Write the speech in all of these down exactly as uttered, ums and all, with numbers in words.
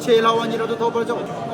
ཆེས་ལྷག་པ་ཉིད་རབ་ཏུ་ཐོབ་པར་བྱ།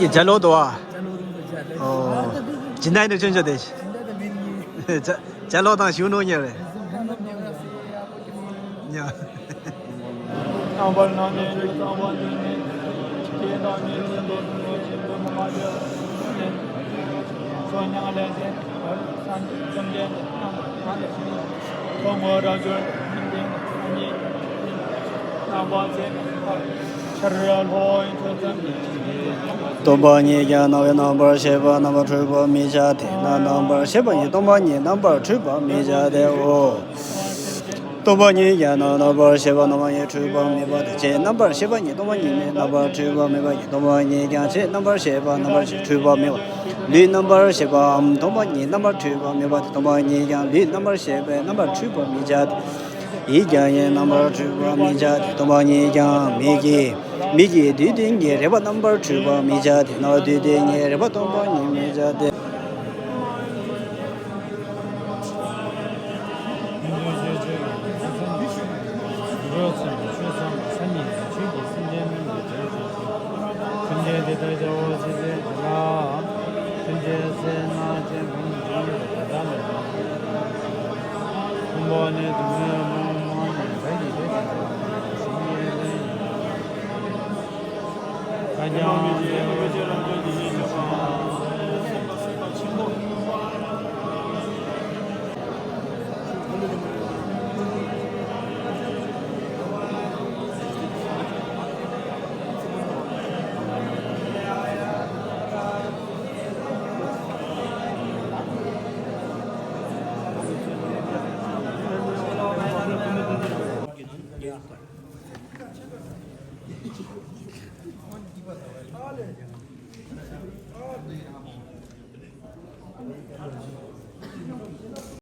ཡི་ཇ་ལོ་དོ་ཨ། ཇ་ལོ་རུང་དོ་ཇ་ལོ། ཨོ། ཇི་འདྲ་ཡིན་ནོ་ཅོན་ཅོ་དེ། ཇི་འདྲ་དེ་མིན་ནི། ཇ་ཇ་ལོ་དང་ཞུ་ནོ་ཉེ་རེ། ཉ། རྣམ་པར་སྣང་མཛད་ཆོས་ཀྱི་རྩ་བ་ཉིད་ནི། ཇི་སྐད་བདག་ཉིད་ཀྱི་མདོ་སྡུད་ནོ་ཆེན་པོ་མ་ལ་ཡ་ལ་ཡ་ལ་ཡ། ཚོགས་མྱང་ལས་ཏེ་བར་སངས་རྒྱས་བཅོམ་ལྡན་འདས་རྣམ་པར་སྣང་མཛད་ཆོས་ཀྱི་ཐོག་མར་རབ་འབྱོར་ཉིད་ལྡན་སངས་རྒྱས་རྣམ་པར་མཛད་པའི་བར་ཆར་ལྷོ་ཡི་ཕྱོགས་ཙམ་ཉིད་ཀྱི་སྟོང་པ་ཉིད་ཀྱང་སྣང་བས་རྣམ་པར་ཤེས་པ་རྣམ་པར་འཁྲུལ་པར་མི་བྱ་སྟེ། ན་རྣམ་པར་ཤེས་པ་ཉིད་སྟོང་པ་ཉིད་རྣམ་པར་འཁྲུལ་པར་མི་བྱ་སྟེ། འོ། སྟོང་པ་ཉིད་ཀྱང་ན་རྣམ་པར་ཤེས་པ་རྣམ་པ་ཉིད་འཁྲུལ་པར་མི་བྱ་སྟེ། ཅེས་རྣམ་པར་ཤེས་པ་ཉིད་སྟོང་པ་ཉིད་མེད་རྣམ་པར་འཁྲུལ་པར་མི་བྱ་སྟེ། སྟོང་པ་ཉིད་ཀྱང་ཅེས་རྣམ་པར་ཤེས་པ་རྣམ་པ་ཉིད་འཁྲུལ་པར་མི་བྱ་སྟེ། ལུས་རྣམ་པར་ཤེས་པའམ་སྟོང་པ་ཉིད་རྣམ་པར་འཁྲུལ་པར་མི་བྱ་སྟེ། སྟོང་པ་ཉིད་ཀྱང་ལུས་རྣམ་པར་ཤེས་པས་རྣམ་པར་འཁྲུལ་པར་མི་བྱ་སྟེ། ཡིད་ཀྱང་ཡིད་རྣམ་པར་འཁྲུལ་པར་མི་བྱ་སྟེ། སྟོང་པ་ཉིད་ཀྱང་མིག་གི་མིག་གི་དུས་གཏན་གྱི་རེག་པ་རྣམ་པར་འཁྲུལ་པར་མི་བྱ་སྟེ། རྣ་བའི་དུས་གཏན་གྱི་རེག་པ་སྟོང་པ་ཉིད་མི་བྱ་སྟེ།